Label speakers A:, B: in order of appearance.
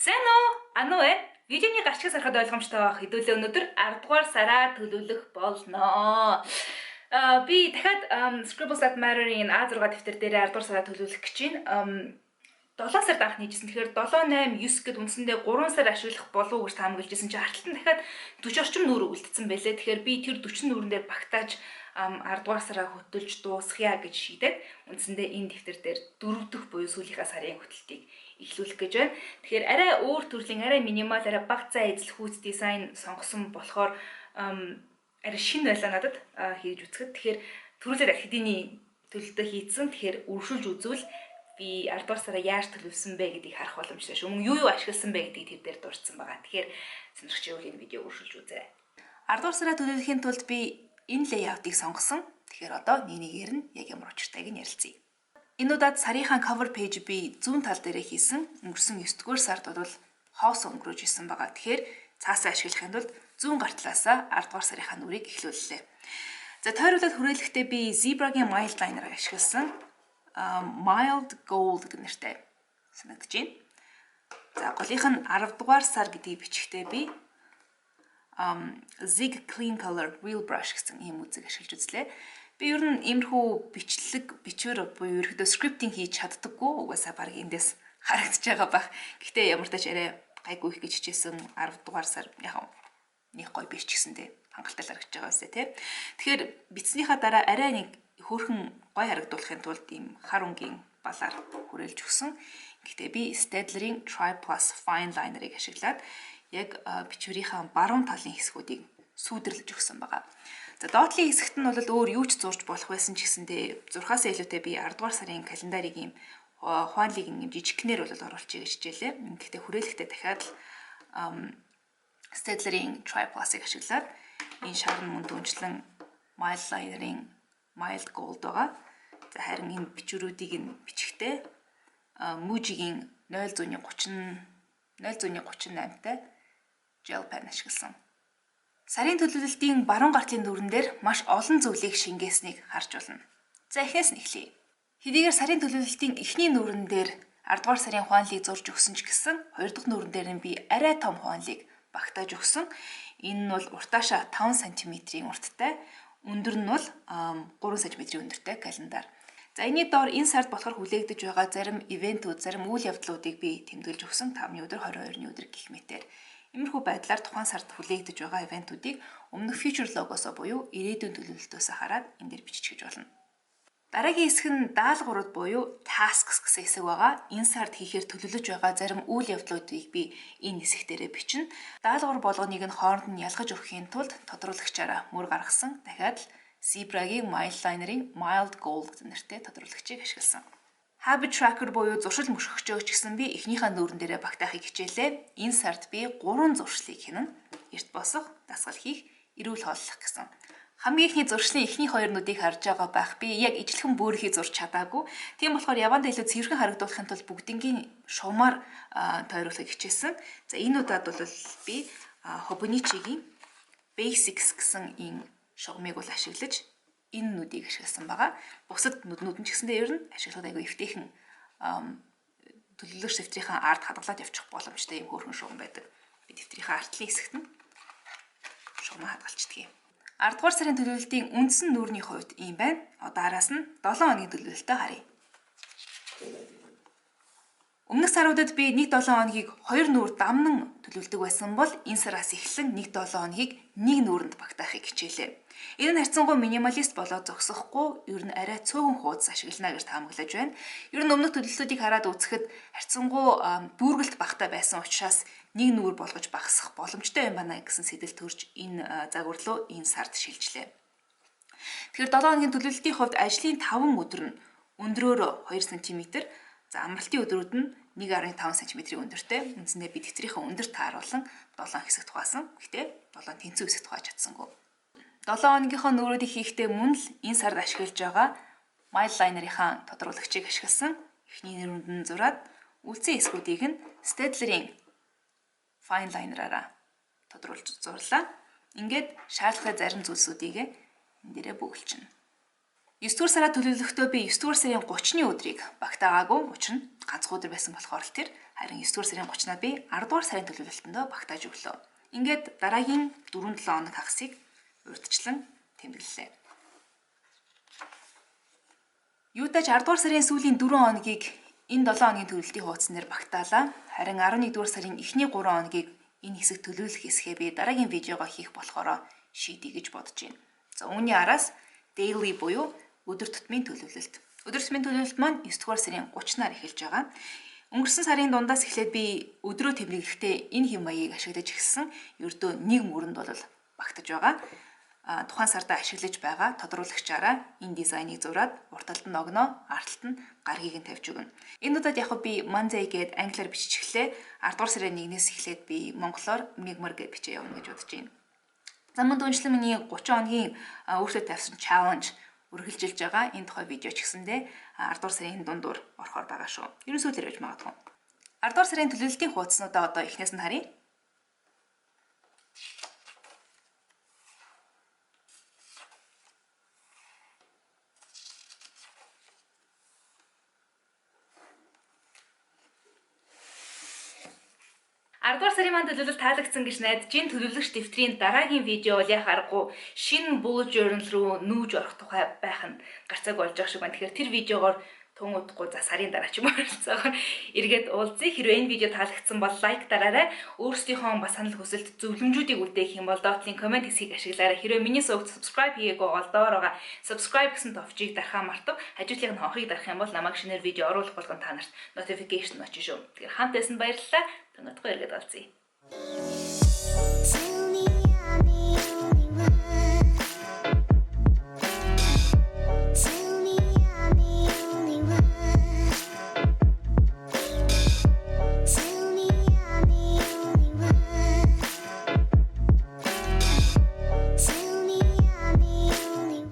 A: Сайн уу? Ану ээ. Видеоны гарчиг сарахад ойлгомжтой байх. Хэдүүлээ өнөөдөр 10 дугаар сараа төлөвлөх болно. Би дахиад Scribbles That Matter-ийн A6 дэвтэр дээр 10 дугаар сараа төлөвлөх гэж байна. 7 сард анх нээжсэн. Тэгэхээр 7, 8, 9 гэд үндсэндээ 3 сар ашиглах болов уу гэж таамаглаж байсан чинь ардталт нь дахиад 40 орчим нүүр үлдсэн байлээ. Тэгэхээр би тэр 40 нүүрэн дээр багтааж 10 дугаар сараа хөтөлж дуусгая гэж шийдээд үндсэндээ энэ дэвтэр дээр дөрөв дэх буюу сүүлийнхаа сарын хөтөлтийг эхлүүлэх гэж байна. Тэгэхээр арай өөр төрлийн, арай minimal, арай бага зай эзлэхүйц дизайн сонгосон болохоор арай шинэ байлаа надад хийж үзэхэд. Тэгэхээр түрүүлээд аль хэдийн төлөлтөө хийцэн. Тэгэхээр өршүүлж үзвэл би 10 дугаар сараа яаж төлөвлөсөн бэ гэдгийг харах боломжтой шүү. Мөн юу юу ашигласан бэ гэдгийг тэр дээр дурдсан байгаа. Тэгэхээр сонирхч байвал энэ видеог өршүүлж үзээрэй. 10 дугаар сараа төлөвлөхийн тулд би энэ layout-ыг сонгосон. Тэгэхээр одоо нэг нэгээр нь яг ямар учиртайг нь ярилцъя. Энэ удаад сарынхаа cover page би зүүн тал дээрээ хийсэн. Өнгөрсөн 9 дугаар сард бол хоосон өнгөрөөж исэн байгаа. Тэгэхээр цаасаа ашиглахын тулд зүүн гар талаасаа 10 дугаар сарынхаа нүрийг эхлүүллээ. За, тойруулаад хүрээлэхдээ би Zebra-гийн Mildliner ашигласан. Mild Gold гэдэг нэртэй санагдаж байна. За, голынх нь 10 дугаар сар гэдгийг бичихтэй би Zig Clean Color Real Brush гэсэн ийм үзэг ашиглаж үзлээ. Би ер нь иймэрхүү бичлэг, бичвэр буюу ерөөдөө scripting хийж чаддаггүй. Угаасаа баг эндээс харагдаж байгаа бах. Гэхдээ ямар ч тач арай гайгүй их гэж хичээсэн. 10 дугаар сар яг нэг гоё биш ч гэсэндээ хангалттай л харагдаж байгаа үстэй, тий. Тэгэхээр бичснийхаа дараа арай нэг хөөрхөн гоё харагдуулахын тулд ийм хар өнгийн балаар хүрээлж өгсөн. Гэхдээ би Staedtler-ийн Tri Plus Fine Liner-ыг ашиглаад яг бичвэрийнхаа баруун талын хэсгүүдийг сүүдэрлэж өгсөн байгаа. За, доотлын хэсэгт нь бол өөр юу ч зурж болох байсан ч гэсэндээ зурхаасаа илүүтэй би 10 дугаар сарын календарыг ийм хуанлыг юм жижигхнэр бол оруулчихъя гэж хичээлээ. Гэхдээ хүрээлэхдээ дахиад л Staedtler-ийн Tri Plus-ыг ашиглаад энэ шарн мөн түнчлэн Mildliner-ийн Mild Gold байгаа. За, харин энэ бичвэрүүдийг нь бичихтэй Muji-гийн 0.30 0.38-тай gel pen ашигласан. Сарын төлөвлөлтийн баруун гартлын дүрэн дээр маш олон зүйлийг шингээснийг харж байна. За, эхнээс нь эхлэе. Хэдийгээр сарын төлөвлөлтийн эхний нүүрэн дээр 10 дугаар сарын хуанлыг зурж өгсөн ч гэсэн 2 дахь нүүрэн дээр нь би арай том хуанлыг багтааж өгсөн. Энэ нь бол уртаашаа 5 см-ийн урттай, өндөр нь бол 3 см-ийн өндөртэй календар. За, энэний доор энэ сард болохоор хүлээгдэж байгаа зарим event үүд, зарим үйл явдлуудыг би тэмдэглэж өгсөн. 5-ны өдөр, 22-ны өдөр гэх мэтээр. Иймэрхүү байдлаар тухайн сард хүлээгдэж байгаа event үүдийг өмнөх future log-оос буюу ирээдүйн төлөвлөлтөөс хараад энэ дээр бичиж болно. Дараагийн хэсэг нь даалгаврууд буюу tasks гэсэн хэсэг байгаа. Энэ сард хийхээр төлөвлөж байгаа зарим үйл явдлуудыг би энэ хэсэг дээрээ бичнэ. Даалгавар болгоныг нь хооронд нь ялгаж өгөхийн тулд тодруулагчаараа мөр гаргасан. Дахиад л Zebra-гийн Mildliner-ийн Mild Gold гэсэн нэртэй тодруулагчийг ашигласан. Habit tracker буюу зуршил мөшгөгчөө ч гэсэн би эхнийхээ нүүрэн дээрээ багтаахыг хичээлээ. Энэ сард би 3 зуршлыг хийнэ. Эрт босох, дасгал хийх, эрүүл хооллох гэсэн. Хамгийн эхний зуршлын эхний хоёр нүдийг харж байгаа байх. Би яг ижилхэн бөөрөнхий зурж чадаагүй. Тийм болохоор явандаа илүү цэвэрхэн харагдуулахын тулд бүгднгийн шугамаар тойруулахыг хичээсэн. За, энэ удаад бол би Hobonichi-гийн Basics гэсэн энэ шугамыг бол ашиглаж энэ нүдийг ашигласан байгаа. Бусад нүднүүд нь ч гэсэндээ ер нь ашиглахад айгүй эвтэйхэн, төлөвлөгч дэвтрийнхаа ард хадгалаад явчих боломжтой юм хөөрхөн шугам байдаг. Би дэвтрийнхаа артлын хэсэгт нь шугамаа хадгалчихдаг юм. 10 дугаар сарын төлөвлөлтийн үндсэн нүүрний хувьд ийм байна. Одоо араас нь 7 хоногийн төлөвлөлтөө харъя. Өмнөх саруудад би 1 7 хоногийг 2 нүүр дамнан төлөвлөдөг байсан бол энэ сараас эхлэн 1 7 хоногийг нэг нүүрэнд багтаахыг хичээлээ. Энэ нь харьцангуй minimalist болоод зогсохгүй, ер нь арай цөөхөн хуудас ашиглана гэж таамаглаж байна. Ер нь өмнөх төлөвлөлтүүдийг хараад үзэхэд харьцангуй дүүргэлт багатай байсан учраас нэг нүүр болгож багасгах боломжтой юм байна гэсэн сэтэл төрж энэ загвар руу энэ сард шилжлээ. Тэгэхээр 7 хоногийн төлөвлөлтийн хувьд ажлын 5 өдөр нь өндрөөрөө 2 см, за, амралтын өдрүүд нь 1.5 см-ийн өндөртэй. Үндсэндээ би дэвтрийнхээ өндөр тааруулан 7 хэсэгт хуваасан. Гэхдээ 7 тэнцүү хэсэгт хувааж чадсангүй. 7 хоногийнхоо нүүрүүдийг хийхдээ мөн л энэ сард ашиглаж байгаа Mildliner-ийнхаа тодруулагчийг ашигласан. Эхний нүүрэнд нь зураад үлдсэн хэсгүүдийг нь Staedtler-ийн fine liner-аараа тодруулж зурлаа. Ингээд шаардлагатай зарим зүйлсүүдийг энэ дээрээ бөглөчнө. 9 дугаар сараа төлөвлөхдөө би 9 дугаар сарын 30-ны өдрийг багтаагаагүй. Учир нь ганцхан өдөр байсан болохоор л тэр. Харин 9 дугаар сарын 30-наа би 10 дугаар сарын төлөвлөлтөндөө багтааж өглөө. Ингээд дараагийн 4-7 хоног хагасыг урьдчилан тэмдэглэлээ. Юудаж 10 дугаар сарын сүүлийн 4 хоногийг энэ 7 хоногийн төлөвлөлтийн хуудсан дээр багтаалаа. Харин 11 дугаар сарын эхний 3 хоногийг энэ хэсэг төлөвлөх хэсгээ би дараагийн видеогоо хийх болохоро шийдье гэж бодож байна. За үүний араас daily буюу өдөр тутмын төлөвлөлт. Өдөр тутмын төлөвлөлт маань 9 дугаар сарын 30-наар эхэлж байгаа. Өнгөрсөн сарын дундаас эхлээд би өдрөө тэмдэглэхдээ энэ хэм маягийг ашиглаж эхэлсэн. Ердөө нэг мөрөнд бол багтаж байгаа. Тухайн сарда ашиглаж байгаа тодруулагчаараа энэ дизайныг зураад урд талд нь огноо, ард талд нь гаргийг нь тавьж өгнө. Энэ удаад яг би Monday гээд англиар биччихлээ. 10 дугаар сарын 1-ээс эхлээд би монголоор мегмар гэж бичээ явна гэж бодож байна. За мөн түншлэн миний 30 хоногийн өөртөө тавьсан challenge үргэлжилж байгаа. Энэ тухай видео ч гэсэндээ 10 дугаар сарын дундуур орохоор байгаа шүү. Ерөн сүүлээр байж магадгүй. 10 дугаар сарын төлөвлөлтийн хуудаснуудаа одоо эхнээс нь харъя. 10 дугаар сарын маань төлөвлөлт таалагдсан гэж найдаж байна. Төлөвлөгч дэвтрийн дараагийн видео бол яг аргагүй шинэ bullet journal руу нүүж орох тухай байх нь гарцааг болж байгаа шиг байна. Тэгэхээр тэр видеогоор тун удахгүй за сарын дараа ч юм уу харилцаагаар эргээд уулзъя. Хэрвээ энэ видео таалагдсан бол лайк дараарай. Өөрсдийнхөө бас санал хүсэлт зөвлөмжүүдийг үлдээх юм бол доотлын коммент хэсгийг ашиглаарай. Хэрвээ миний сувгт subscribe хийгээгүй бол доор байгаа subscribe гэсэн товчийг дарахаа мартав. Хажуутлын нь хонхыг дарах юм бол намайг шинээр видео оруулах болгон та нарт notification очиж шүү. Тэгэхээр хамт байсан баярлалаа. Тун удахгүй эргээд уулзъя.